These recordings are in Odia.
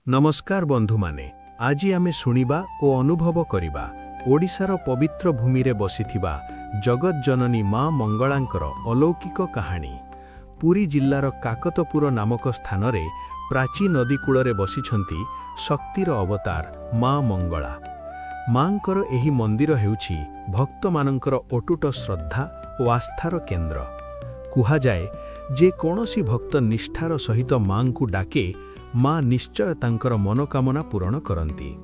ନମସ୍କାର ବନ୍ଧୁମାନେ, ଆଜି ଆମେ ଶୁଣିବା ଓ ଅନୁଭବ କରିବା ଓଡ଼ିଶାର ପବିତ୍ର ଭୂମିରେ ବସିଥିବା ଜଗତଜନନୀ ମା ମଙ୍ଗଳାଙ୍କର ଅଲୌକିକ କାହାଣୀ। ପୁରୀ ଜିଲ୍ଲାର କାକତପୁର ନାମକ ସ୍ଥାନରେ ପ୍ରାଚୀ ନଦୀ କୂଳରେ ବସିଛନ୍ତି ଶକ୍ତିର ଅବତାର ମା ମଙ୍ଗଳା। ମାଙ୍କର ଏହି ମନ୍ଦିର ହେଉଛି ଭକ୍ତମାନଙ୍କର ଅଟୁଟ ଶ୍ରଦ୍ଧା ଓ ଆସ୍ଥାର କେନ୍ଦ୍ର। କୁହାଯାଏ, ଯେ କୌଣସି ଭକ୍ତ ନିଷ୍ଠାର ସହିତ ମାଙ୍କୁ ଡାକେ, ମା ନିଶ୍ଚୟ ତାଙ୍କର ମନୋକାମନା ପୂରଣ କରନ୍ତି।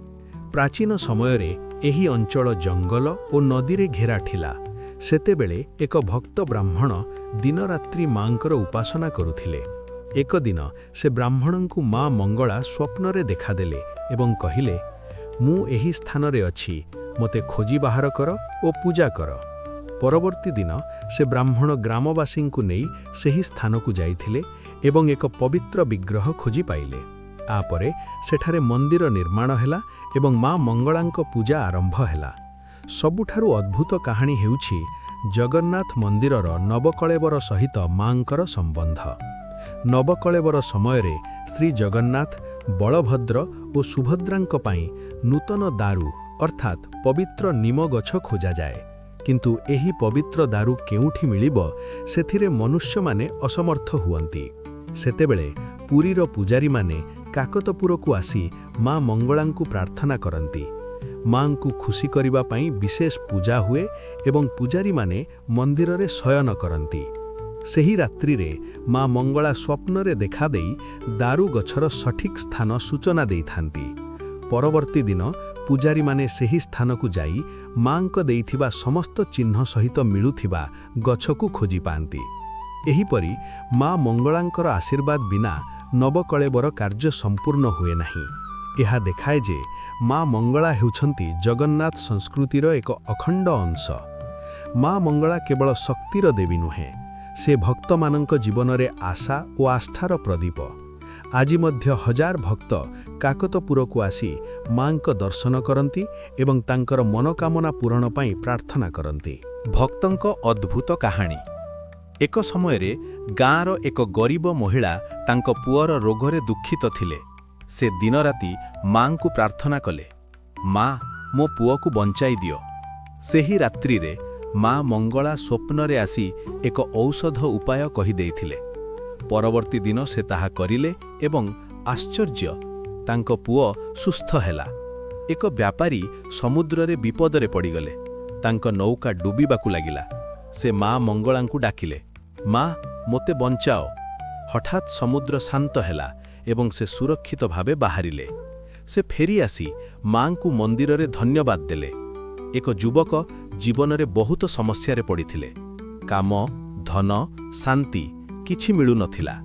ପ୍ରାଚୀନ ସମୟରେ ଏହି ଅଞ୍ଚଳ ଜଙ୍ଗଲ ଓ ନଦୀରେ ଘେରା ଥିଲା। ସେତେବେଳେ ଏକ ଭକ୍ତ ବ୍ରାହ୍ମଣ ଦିନରାତ୍ରି ମାଙ୍କର ଉପାସନା କରୁଥିଲେ। ଏକ ଦିନ ସେ ବ୍ରାହ୍ମଣଙ୍କୁ ମା ମଙ୍ଗଳା ସ୍ୱପ୍ନରେ ଦେଖାଦେଲେ ଏବଂ କହିଲେ, "ମୁଁ ଏହି ସ୍ଥାନରେ ଅଛି, ମୋତେ ଖୋଜି ବାହାର କର ଓ ପୂଜା କର।" ପରବର୍ତ୍ତୀ ଦିନ ସେ ବ୍ରାହ୍ମଣ ଗ୍ରାମବାସୀଙ୍କୁ ନେଇ ସେହି ସ୍ଥାନକୁ ଯାଇଥିଲେ ଏବଂ ଏକ ପବିତ୍ର ବିଗ୍ରହ ଖୋଜି ପାଇଲେ। ତାପରେ ସେଠାରେ ମନ୍ଦିର ନିର୍ମାଣ ହେଲା ଏବଂ ମା ମଙ୍ଗଳାଙ୍କ ପୂଜା ଆରମ୍ଭ ହେଲା। ସବୁଠାରୁ ଅଦ୍ଭୁତ କାହାଣୀ ହେଉଛି ଜଗନ୍ନାଥ ମନ୍ଦିରର ନବକଳେବର ସହିତ ମାଙ୍କର ସମ୍ବନ୍ଧ। ନବକଳେବର ସମୟରେ ଶ୍ରୀ ଜଗନ୍ନାଥ, ବଳଭଦ୍ର ଓ ସୁଭଦ୍ରାଙ୍କ ପାଇଁ ନୂତନ ଦାରୁ, ଅର୍ଥାତ୍ ପବିତ୍ର ନିମ ଗଛ ଖୋଜାଯାଏ। କିନ୍ତୁ ଏହି ପବିତ୍ର ଦାରୁ କେଉଁଠି ମିଳିବ, ସେଥିରେ ମନୁଷ୍ୟମାନେ ଅସମର୍ଥ ହୁଅନ୍ତି। ସେତେବେଳେ ପୁରୀର ପୂଜାରୀମାନେ କାକତପୁରକୁ ଆସି ମା ମଙ୍ଗଳାଙ୍କୁ ପ୍ରାର୍ଥନା କରନ୍ତି। ମାଙ୍କୁ ଖୁସି କରିବା ପାଇଁ ବିଶେଷ ପୂଜା ହୁଏ ଏବଂ ପୂଜାରୀମାନେ ମନ୍ଦିରରେ ଶୟନ କରନ୍ତି। ସେହି ରାତ୍ରିରେ ମା ମଙ୍ଗଳା ସ୍ୱପ୍ନରେ ଦେଖାଦେଇ ଦାରୁ ଗଛର ସଠିକ୍ ସ୍ଥାନ ସୂଚନା ଦେଇଥାନ୍ତି। ପରବର୍ତ୍ତୀ ଦିନ ପୂଜାରୀମାନେ ସେହି ସ୍ଥାନକୁ ଯାଇ ମାଙ୍କ ଦେଇଥିବା ସମସ୍ତ ଚିହ୍ନ ସହିତ ମିଳୁଥିବା ଗଛକୁ ଖୋଜି ପାଆନ୍ତି। ଏହିପରି ମା ମଙ୍ଗଳାଙ୍କର ଆଶୀର୍ବାଦ ବିନା ନବକଳେବର କାର୍ଯ୍ୟ ସମ୍ପୂର୍ଣ୍ଣ ହୁଏ ନାହିଁ। ଏହା ଦେଖାଏ ଯେ ମା ମଙ୍ଗଳା ହେଉଛନ୍ତି ଜଗନ୍ନାଥ ସଂସ୍କୃତିର ଏକ ଅଖଣ୍ଡ ଅଂଶ। ମା ମଙ୍ଗଳା କେବଳ ଶକ୍ତିର ଦେବୀ ନୁହେଁ, ସେ ଭକ୍ତମାନଙ୍କ ଜୀବନରେ ଆଶା ଓ ଆସ୍ଥାର ପ୍ରଦୀପ। ଆଜି ମଧ୍ୟ ହଜାର ଭକ୍ତ କାକତପୁରକୁ ଆସି ମାଙ୍କ ଦର୍ଶନ କରନ୍ତି ଏବଂ ତାଙ୍କର ମନୋକାମନା ପୂରଣ ପାଇଁ ପ୍ରାର୍ଥନା କରନ୍ତି। ଭକ୍ତଙ୍କ ଅଦ୍ଭୁତ କାହାଣୀ। ଏକ ସମୟରେ ଗାଁର ଏକ ଗରିବ ମହିଳା ତାଙ୍କ ପୁଅର ରୋଗରେ ଦୁଃଖିତ ଥିଲେ। ସେ ଦିନରାତି ମାଙ୍କୁ ପ୍ରାର୍ଥନା କଲେ, "ମା, ମୋ ପୁଅକୁ ବଞ୍ଚାଇ ଦିଅ।" ସେହି ରାତ୍ରିରେ ମା ମଙ୍ଗଳା ସ୍ୱପ୍ନରେ ଆସି ଏକ ଔଷଧ ଉପାୟ କହିଦେଇଥିଲେ। ପରବର୍ତ୍ତୀ ଦିନ ସେ ତାହା କରିଲେ ଏବଂ ଆଶ୍ଚର୍ଯ୍ୟ, ତାଙ୍କ ପୁଅ ସୁସ୍ଥ ହେଲା। ଏକ ବ୍ୟାପାରୀ ସମୁଦ୍ରରେ ବିପଦରେ ପଡ଼ିଗଲେ। ତାଙ୍କ ନୌକା ଡୁବିବାକୁ ଲାଗିଲା। ସେ ମା ମଙ୍ଗଳାଙ୍କୁ ଡାକିଲେ, "ମା, ମୋତେ ବଞ୍ଚାଅ।" ହଠାତ୍ ସମୁଦ୍ର ଶାନ୍ତ ହେଲା ଏବଂ ସେ ସୁରକ୍ଷିତ ଭାବେ ବାହାରିଲେ। ସେ ଫେରିଆସି ମାଙ୍କୁ ମନ୍ଦିରରେ ଧନ୍ୟବାଦ ଦେଲେ। ଏକ ଯୁବକ ଜୀବନରେ ବହୁତ ସମସ୍ୟାରେ ପଡ଼ିଥିଲେ। କାମ, ଧନ, ଶାନ୍ତି କିଛି ମିଳୁନଥିଲା।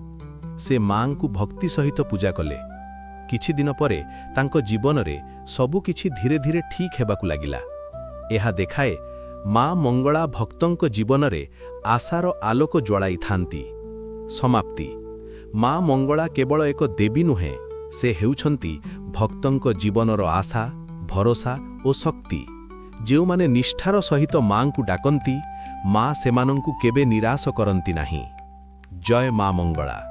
ସେ ମାଙ୍କୁ ଭକ୍ତି ସହିତ ପୂଜା କଲେ। କିଛି ଦିନ ପରେ ତାଙ୍କ ଜୀବନରେ ସବୁକିଛି ଧୀରେ ଧୀରେ ଠିକ୍ ହେବାକୁ ଲାଗିଲା। ଏହା ଦେଖାଏ, ମା ମଙ୍ଗଳା ଭକ୍ତଙ୍କ ଜୀବନରେ ଆଶାର ଆଲୋକ ଜ୍ୱଳାଇଥାନ୍ତି। ସମାପ୍ତି। ମା ମଙ୍ଗଳା କେବଳ ଏକ ଦେବୀ ନୁହେଁ, ସେ ହେଉଛନ୍ତି ଭକ୍ତଙ୍କ ଜୀବନର ଆଶା, ଭରସା ଓ ଶକ୍ତି। ଯେଉଁମାନେ ନିଷ୍ଠାର ସହିତ ମାଙ୍କୁ ଡାକନ୍ତି, ମା ସେମାନଙ୍କୁ କେବେ ନିରାଶ କରନ୍ତି ନାହିଁ। ଜୟ ମା ମଙ୍ଗଳା।